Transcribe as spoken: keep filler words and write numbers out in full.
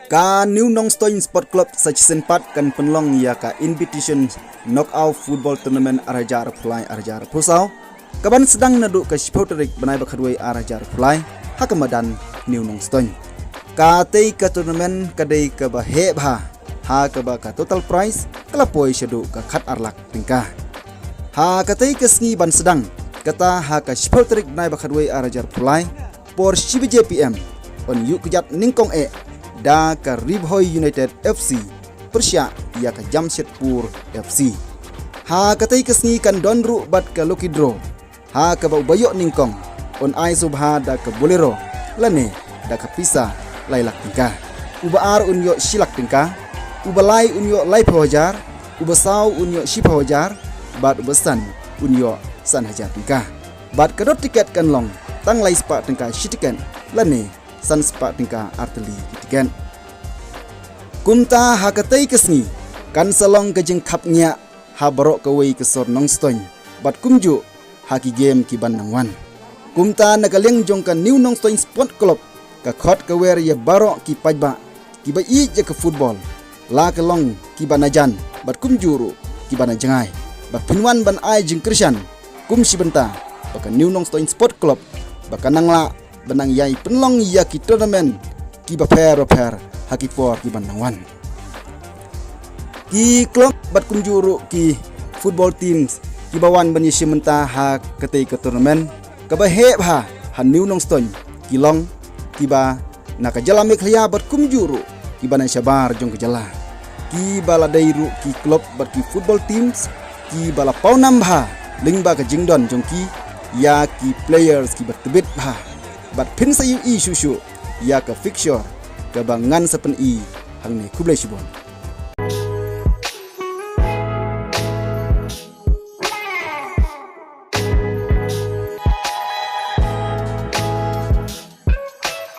Ka New Nongstoiñ Sport Club sa shisien pat kan pynlong ïa ka Invitation Knockout Football Tournament ar hajar arphew lai ar hajar arphew saw, kaban sdang naduh ka shiphew tarik bnai ba khatwei ar hajar arphew lai, ha ka madan New Nongstoiñ. Katei ka tournament ka dei kaba heh bha, ha kaba ka total prize ka la poi shaduh ka khat ar lak tyngka. Ha katei ka sngi ban sdang, kata ha ka shiphew tarik bnai ba khatwei ar hajar arphew lai, por shi baje P M, yn ïuh kjat nyngkong eh da ka Ri Bhoi United F C pyrshah ïa ka Jamshedpur F C. Ha katei ka sngi kan don ruh bad ka lucky draw, ha kaba uba ïoh nyngkong yn ai sngewbha da ka Bolero lane da ka pisa lai lak tyngka. Uba ar un ïoh shi lak tyngka, uba lai un ïoh laiphew hajar, uba saw un ïoh shiphew hajar, bad uba san un ïoh san hajar tyngka. Bad ka dor tiket kan long tang lai spah tyngka shi tiket lane san spah tyngka ar tylli ki tiket. Kumta ha katei ka sngi kan sa long ka jingkhapngiah ha baroh kawei ka sor Nongstoiñ bad kumjuh ha ki game ki ban nang wan. Kumta na ka liang jong ka New Nongstoiñ Sport Club ka khot ka wer ïa baroh ki paidbah kiba ïeit ïa ka football, la ka long kiba na jan bad kumjuh ruh kiba na jngai, ba phin wan ban ai jingkyrshan kum shi bynta ba ka New Nongstoiñ Sport Club ba ka nang lah ba nang ïai pynlong ïa ki tournament kiba pher ba pher ha ki por kiban nang wan. Ki club bad kumjuh ruh ki football teams kiba wan ban ïashim bynta ha katei ka tournament kaba heh bha ha New Nongstoiñ ki long kiba na ka jylla Meghalaya bad kumjuh ruh kiba na shabar jong ka jylla. Kiba la dei ruh ki club bad ki football teams kiba la pawnam bha lyngba ka jingdon jong ki ïa ki players kiba tbit bha. Bad phin sa ïohi shuh shuh ïa ka fixture kaba ngan sa pyni hangne. Khublei shibun.